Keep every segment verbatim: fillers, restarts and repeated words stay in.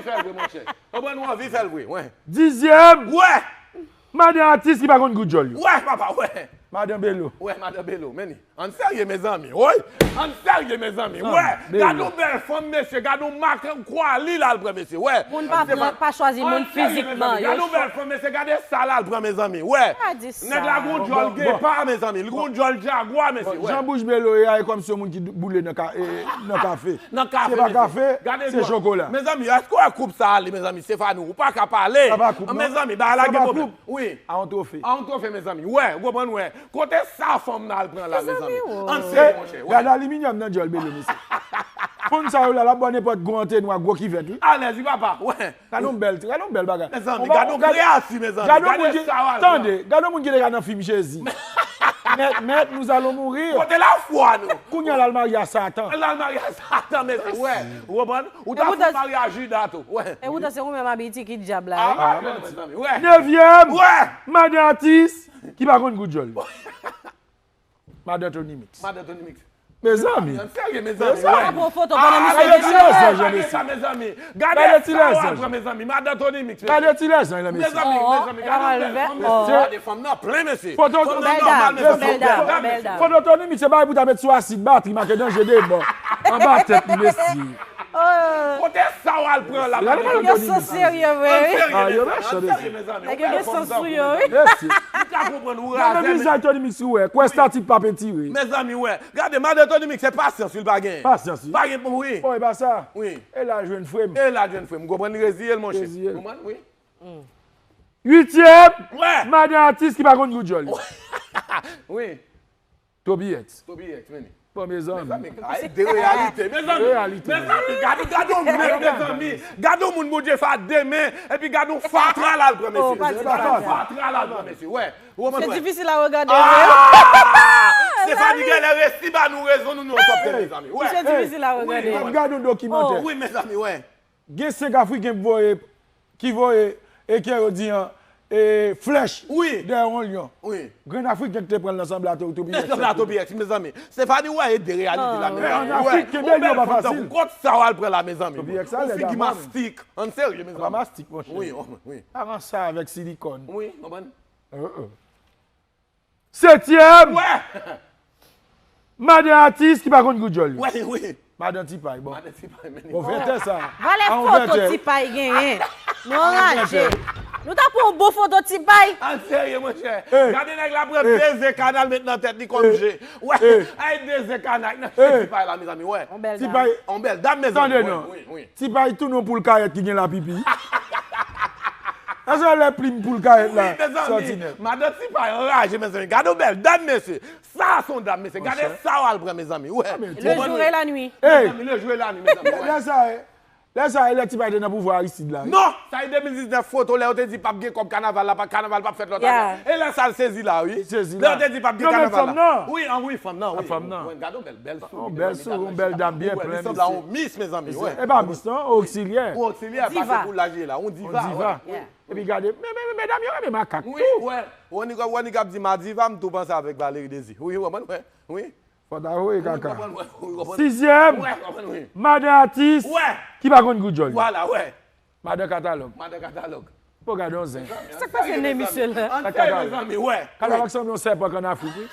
Fè l vre, monchè. Konprann ou anvi fè l vre, wè. Dizyèm. Wè. Madan atis ki pa konn gout djòl yo. Wè, papa, wè. Madan Belo. Wè, madan Belo, men li. Ann serye, mezanmi. Woy! Ann serye, mezanmi. Wè! Gade yon bèl fanm, mesye. Gade yon mak kwa li l al pran, mesye. Wè! Moun pa pran, pa chwazi moun fizikman. Gade yon bèl fanm, mesye. Gade sa l al pran, mezanmi. Wè! Nèg la gon djòl gepa, mezanmi. Li gon djòl jagwa, mesye. Wè! Jan bouch Belo ye a, e kòmsi yon moun ki boule nan ka, e, nan kafe. Nan kafe, mesye. Se pa kafe, se chokola. Mezanmi, èske w wè koup sa ale, mezanmi? Stefani, ou pa ka pale. Sa pa koup, non. Mezanmi, bagay la gen pwoblèm. Wi. A yon twofe. A yon twofe, mezanmi. Wè, ou konprann, wè. Kote sa fanm nan al pran la, mezanmi? Ann serye, monchè. Gade aliminyòm nan djòl Belo, mesye. Fanm sa yo la, l ap bò nenpòt gwo antenwa, gwo kivèt, wi. Alèz, wi, papa, wè. Gade yon bèl, gade yon bèl bagay. Mezanmi, gade yon kreyati, mezanmi. Gade sa w al pran. Tande, gade yon moun ki te ka nan fim Jezi. Mèt, mèt, nous allons mourir. Kote lafwa nou? Kounye a, l al marye a Satan. L al marye a Satan, mesye, wè. Ou konprann? Ou ta fout marye a Jida tou. Wè. E poutan se ou menm Abiti ki dyab la, wi. Ah, mezanmi, wè. Nevyèm. Wè. Madan atis ki pa konn gout djòl. Madan Tony Mix. Madan Tony Mix. Mezanmi. Ann serye, mezanmi. Sa pa pran foto pandan misye gen ti lèzanj, mesye. Gade sa w al pran, mezanmi. Madan Tony Mix, mesye. Gade ti lèzanj la, mesye. Mezanmi, mezanmi, gade yon bèl fanm, mesye. Gade fanm nan plen, mesye. Foto Tony Mix se bagay pou ta met sou asid, batri make danje debò. Anba tèt li, mesye. Kote sa w al pran la? Nèg yo san serye vre, wi. Nèg yo gen sans sou yo, wi. Mesye. Ou ka konprann, ou razè. Gade vizaj Tony Mix ou wè. Kwè statik pa pentire. Mezanmi, wè. Gade, madan Tony Mix, se pasyans, wi, l pa gen. Pasyans, wi. Pa gen pou, wi. Bon, e pa sa. Wi. E l al jwenn frè m. E l al jwenn frè m. Ou konprann, li reziye l, monchè. Reziye l. Konprann, wi. Uityèm. Wè. Madan atis ki pa konn gout djòl. Wi. Toby X. Toby X, men li. Bon, mezanmi. Mezanmi, ay, de reyalite, mezanmi. Reyalite. Mezanmi, gade, gade yon nèg, mezanmi. Gade yon moun Bondye fè a de men, epi gade yon fatra l al pran, mesye. Gade yon fatra l al pran, mesye. Wè. Ou konprann, wè. Se difisil a regade, wi. Ah! Stefani genlè resi ba nou rezon, nou, nou an top ten, mezanmi. Wè. Se difisil a regade. Wi, gade yon dokimantè. Wi, mezanmi, wè. Gen senk Afriken ki voye, ki voye, e ke yo di an, e, flèch dèyè yon lyon. Wi. Grenn Afriken ki te pran l nan sanble a Toby X. Sanble a Toby X, mezanmi. Stefani, wè, e de reyalite la, mezanmi. An Afrik, kenbe lyon pa fasil. Kot sa w al pran la, mezanmi? Yon figi mastik. Ann serye, mezanmi. Pa mastik, monchè. Wi, wi. Pa ranse avèk silikòn. Wi, konprann. Setyèm. Wè. Madan atis ki pa konn gout djòl yo. Wè, wi. Madan Tipay, bon. Madan Tipay, men. Bon, vètè sa. Valè foto Tipay genyen. Nou anraje. Nou ta pran yon bon foto Tipay. An serye, monchè. Gade nèg la pran de ze kanal met nan tèt li kòm je. Wè. Ay, de ze kanal nan je Tipay la, mezanmi, wè. Yon bèl dam. Tipay. Yon bèl dam, mezanmi. Tande non. Wi, wi. Tipay tou non poul kayèt ki gen lapipi. Èske lè plim poul kayèt la sòti nèt? Madan Tipay anraje, mezanmi. Gade yon bèl dam, mesye. Sa se yon dam, mesye. Gade sa w al pran, mezanmi. Wè. Le jour et la nuit. Mezanmi, le jour et la nuit, mezanmi. Lè sa, lè sa, lè Tipay te nan pouvwa Aristide la. Non, sa e de mil diznèf foto lè yo te di p ap gen kòb kanaval la, kanaval p ap fèt lòt ane. E lè sa l sezi la, wi. Lè yo te di p ap gen kanaval la. Wi, an wi, fanm nan, wi. Fanm nan. Gade yon bèl, bèl souri, mezanmi. Bèl souri, yon bèl dam byen plen, mesye. Li sanble a yon mis, mezanmi. E pa mis, non, oksilyè. Yon oksilyè, pa se pou laj li ye la. Yon diva, wè. Epi gade, men, men, men, medam yo renmen makak tou. Wi, wè. Wè nèg ap di Madiva, m tou panse avèk Valery Désir. Wi, ou konprann, wè. Wi. Fò ta voye kaka. Sizyèm. Wè, konprann, wi. Madan atis ki pa konn gout djòl. Vwala, wè. Madan katalòg. Madan katalòg. Bon, gade yon zen. Sa k pase nan emisyon la? An fè, mezanmi, wè. Katalòg sanble yon sèpan k ann Afrik, wi.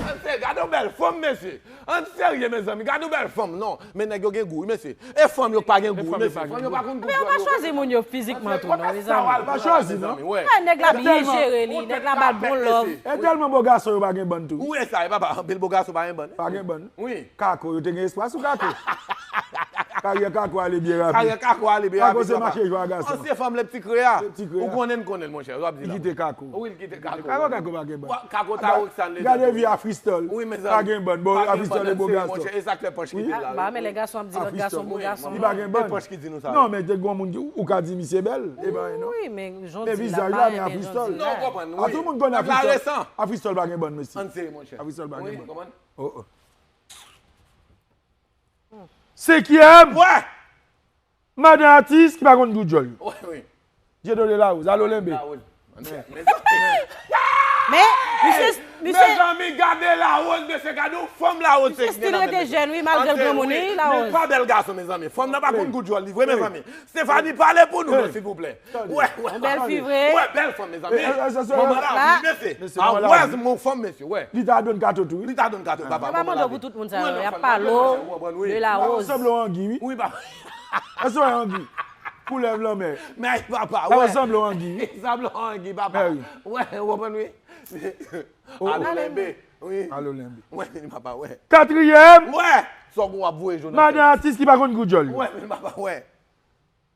An fè, gade yon bèl fanm, mesye. An serye, mezanmi, gade yon bèl fanm, non. Men nèg yo gen gou, wi, mesye. E fanm yo k pa gen gou, wi, mesye. Fanm yo pa konn gou. Men yo pa chwazi moun yo fizikman tou, non, mezanmi. Pa chwazi, non. Wè, nèg la byen jere li, nèg la ba l bon love. E tèlman bo gason yo pa gen bann tou. Wi, e sa, e papa, anpil bo gason pa gen bann. Pa gen bann. Wi. Kako, yo te gen espwa sou Kako. Karyè Kako ale byen rapid. Karyè Kako ale byen rapid, papa. Kako se mache jwa gason. Ansyen fanm le pti kre a. Le pti kre a. Ou konnen, konnen, monchè, w ap di la. Li kite Kako. Wi, li kite Kako. Kako, Kako pa gen bann. Kako ta Roxane. Gade vi a Fristol. Wi, mezanmi. Pa gen bann. Bon, a Fristol e bo gason. E sa k fè panch kite l la. Wi. Ba, men lè gason ap di lòt gason bo gason. Li pa gen bann. E panch ki di nou sa. Non, men te gon moun ki, ou ka di misye bèl. E pa non. Wi, men jan di la, pa renmen jan di la. Non, ou konprann, wi. A tout moun konn a Fristol. A Fristol pa gen bann, mesye. An serye, monchè. A Fristol pa gen bann. Wi, konprann. Oh, oh. Senkyèm. Wè. Madan atis ki pa konn gout djòl yo. Wè, wi. Dieudonné Larose, alo Lenbe. Larose. Men, misye, Mezanmi, gade Larose, mesye, gade yon fanm Larose. Misye still rete jèn, wi, malgre l granmoun, wi, Larose. Men pa bèl gason, mezanmi. Fanm nan pa konn gout djòl li vre, mezanmi. Stephanie, pale pou nou, non, silvouplè. Wè, wè. Yon bèl fi vre. Wè, bèl fanm, mezanmi. Manman Larose, mesye. A wè, yon fanm, mesye, wè. Li ta donn kato tou, wi. Li ta donn kato, papa. Yo pa mande pou tout moun sa yo, y ap pale w de Larose. Sanble yon angi, wi. Wi, papa. Èske w wè angi? Koulèv lanmè. Men papa, wè. Sanble yon angi, wi. Sanble yon angi, papa. Wè, w konprann, wi. Alo lenbe. Wi. Alo lenbe. Wè, men papa, wè. Katriyèm. Wè. Sa w ap voye jou nan tèt. Madan atis ki pa konn gout djòl li. Wè, men papa, wè.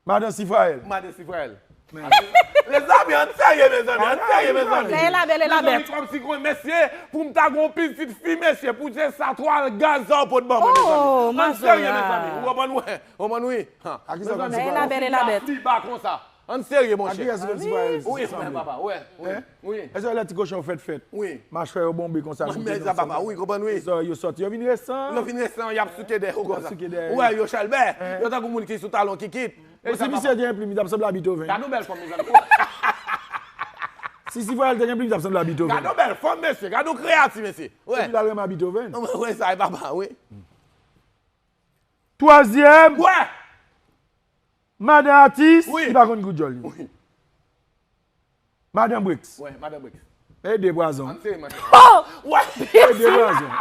Madan Sifrayèl. Madan Sifrayèl. Mezanmi, ann serye, mezanmi, ann serye, mezanmi. Lè la bèl, lè la bèt. Mezanmi, kòmsi konn, mesye, pou m ta gon pitit fi, mesye, pou se sa twa gaz sa w pot ban mwen, mezanmi. Ann serye, mezanmi. Ou konprann, wè. Ou konprann, wi. Lè la bèl, lè la bèt. Li ba konsa. Ann serye, monchè. Wi, men papa, wè, wi, wi. Èske lè ti kochon fèt fèt? Wi. Machwè yo bonbe konsa, men sa, papa, wi, konprann, wi. Yo sòti, yo vin resan. Yo vin resan, y ap souke dèyè yo konsa. Wè, yo chèlbè. Yo tankou moun ki sou talon kikit. E si misye te gen plim, li t ap sanble a Beethoven. Gade yon bèl fanm, mezanmi. Si Sifrayèl te gen plim, li t ap sanble a Beethoven. Gade yon bèl fanm, mesye. Gade yon kreyati, mesye. Wè. Epi l al renmen a Beethoven. Wè, sa e papa, wi. Twazyèm. Wè. Madan atis, wi, ki pa konn gout djòl li. Wi. Madan Brix. Wè, madan Brix. E de pwazon. Ann serye, monchè. Oh! Wè. E de pwazon.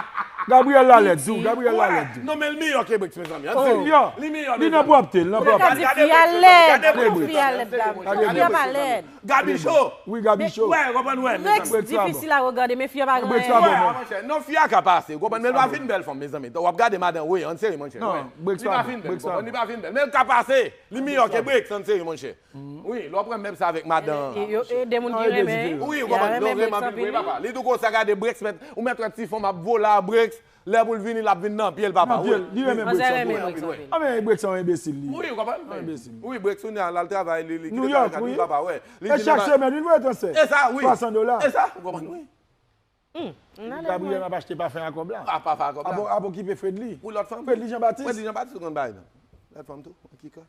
Gabriel la lèd tou, Gabriel la lèd tou. Non, men l miyò ke Brix, mezanmi. Ann serye. Li miyò, li nan pwòpte, li nan pwòpte. Gade fi a lèd, gade fi a lèd la. Fi a pa lèd. Gabi cho. Wi, Gabi cho. Wè, konprann, wè. Brix difisil a regade, men fi a pa gen anyen. Wè, monchè. Non, fi a ka pase, ou konprann, men l pa fin bèl fanm, mezanmi. W ap gade madan, wi, ann serye, monchè. Non, Brix pa bon, Brix pa bon. Li pa fin bèl, men l ka pase. Li miyò ke Brix, ann serye, monchè. Wi, lè w pran mèb sa avèk madan. E, e, e, de moun ki renmen. Wi, ou konprann, nou renmen anpil, wi, papa. Li tou konsa, gade Brix, mèt, ou mèt wè ti fanm ap vole a Brix, lè pou l vini, l ap vin nan pye l, papa. Nan pye l, li renmen Brix anpil. A, men Brix se yon enbesil, li. Wi, ou konprann? Yon enbesil. Wi, Brix, kounye a, l al travay, li, li kite New York, wi. Papa, wè. E chak semèn, li voye transfè. E sa, wi. Twa san dola. E sa, ou konprann, wi. Gabriel ap achte pafen a kòb la. A, pafen a kòb la. Ap okipe Fredly. Wi, lòt fanm. Fredly Jean Baptiste. Fredly Jean Baptiste, ou konn bagay la. Lòt fanm tou, an ki ka.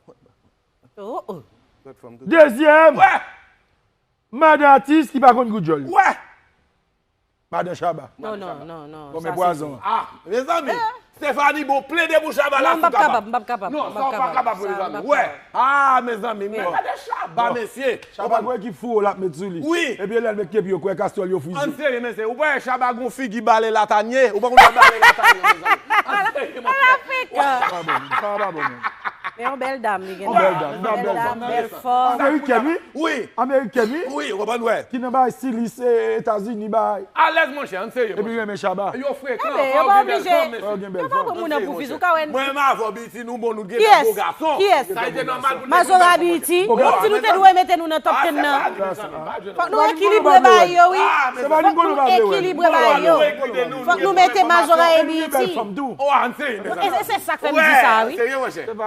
Oh, oh. Lòt fanm tou. Dezyèm. Wè. Madan atis ki pa konn gout djòl li. Wè. Madan Shabba. Non, non, non, non. Bon, men pwazon an. Ah, mezanmi. Stephanie, bon, plede pou Shabba la. Non, m p ap kapab, m p ap kapab. Non, sa w pa kapab, mezanmi. Wè. Ah, mezanmi, men gade Shabba, mesye. Shabba gon ekip fouro l ap met sou li. Wi. Epi lè l met kepi yo kwè kastwòl yo frize. Ann serye, mesye. Ou pa wè Shabba gon figi bale latanye? Ou pa konn bale latanye, mezanmi? Ann serye, monchè. Sa pa bon, sa pa bon, men. Men yon bèl dam li gen. Yon bèl dam, bèl dam, bèl fòm. Amerikèn, wi. Wi. Amerikèn, wi. Wi, ou konprann, wè. Ki nan bay stilis, e, Etazini, bay. Alèz, monchè, ann serye, monchè. Epi renmen Shabba. Yo frekan, fò yo gen bèl fanm, mesye. Fò yo gen bèl fanm. Mwen menm avè w, Beauty, nou bon, nou gen bèl bo gason. Kiyès? Kiyès? Sa te nòmal pou nou gen bèl fanm. Mazora Beauty. Beauty, nou te dwe mete nou nan top ten nan. Fòk nou ekilibre bagay yo, wi. Fòk nou ekilibre bagay yo. Fòk nou mete Mazora e Beauty. Oh, ann serye, mezanmi. E se sa k fè m di sa, wi.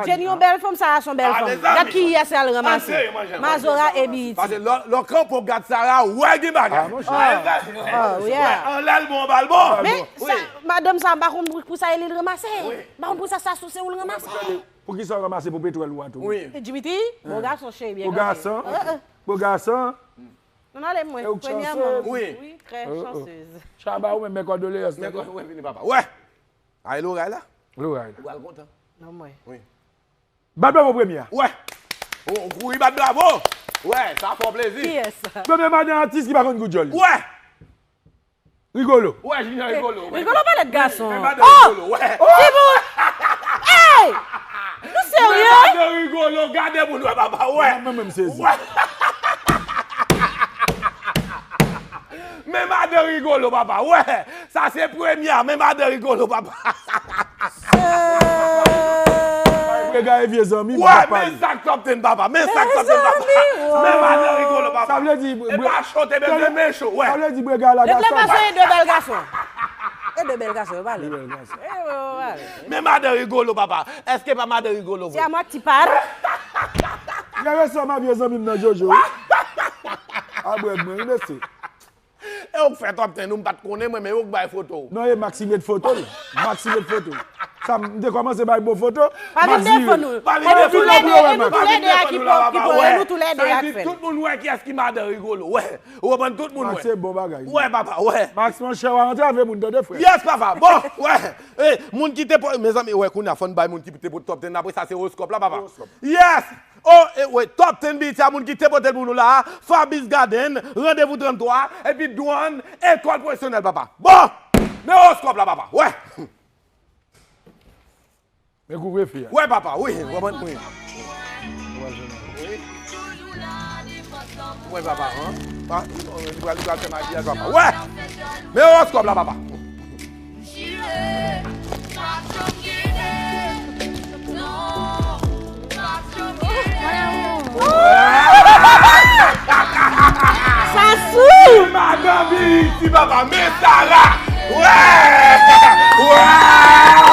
Jenny yon bèl fanm, Sarah se yon bèl fanm. Gad kiyès y al ranmase. Mazora e Beauty. Paske lè, lè w kanpe w gad Sarah, w wè gen bagay. Ah, monchè. Oh, yeah. Anlè l bon, anba l bon. Men, sa, madanm sa, m pa konn pou sa e li l ranmase. M pa konn pou sa, sa sou se ou l ranmase. Poukisa w ranmase pou petwòl ou a tou? Wi. Dimitri, bon gason, cheri, byen kanpe. Bon gason. Bon gason. Non, ale mwen. Premyèman, wi, très chanceuse. Shabba, ou menm, men kondoleyans. Men kondoleyans, vini, papa. Wè. Ay, loray la. Loray la. Ou pral kontan. Non, mwen. Wi. Bat bravo premye a. Wè. Ou, ou kouri bat bravo. Wè, sa fè w plezi. Kiyès? Premye madan atis ki pa konn gout djòl li. Wè. Rigolo. Wè, Junior Rigolo. Rigolo pa lèd gason. Men madan Rigolo, wè. Oh! Ti bout! Hey! Nou serye? Men madan Rigolo, gade pou nou wè, papa, wè. Mwen menm sezi. Wè. Men madan Rigolo, papa, wè. Sa se premye a, men madan Rigolo, papa. Brega e vye zanmi, m ap pale. Wè, men sa k top ten, papa. Men sa k top ten, papa. Men madan Rigolo, papa. Sa vle di, e pa cho, te bezwen men cho, wè. Sa vle di Brega la gason. Regle gason, e de bèl gason. E de bèl gason, yo pale. De bèl gason. E, yo pale. Men madan Rigolo, papa. Èske pa madan Rigolo, vre? Se a mwa ti pal. Lè resan ma vye zanmi m nan Jojo, wi. A brèd mwen, wi, mesye. E ou k fè top ten, ou m pa t konnen mwen, men ou k bay foto w. Non, e Maxi met foto l. Maxi met foto l. Sa m te kòmanse bay bon foto. Pa vin defann nou. Pa vin defann nou pou yo wè, man. Nou toulède a ki pou ki pou nou toulède a k fè l. Tout moun wè kiyès ki madan Rigolo. Wè. Ou konprann, tout moun wè. Se bon bagay. Wè, papa, wè. Max, monchè, w a antrave moun, tande, frè. Yes, papa. Bon, wè. Ey, moun ki te pote, mezanmi, wè, kounye a, fò n bay moun ki te pote top ten nan, apre sa, se horoscope la, papa. Yes. Oh, e, wè, top ten B E T a, moun ki te pote l pou nou la, Fabrice Garden, Randevou tranntwa, epi Dwan, Ekòl Pwofesyonèl, papa. Bon, men horoscope la, papa. Wè. Men kouvrefe a. Wè, papa, wi, w konprann, wi. Wè, papa, an? Pa, li pral, li pral fè maji a, papa. Wè! Men horoscope la, papa. Sa sou! Madan Biriti, papa, men sa la! Wè! Wè!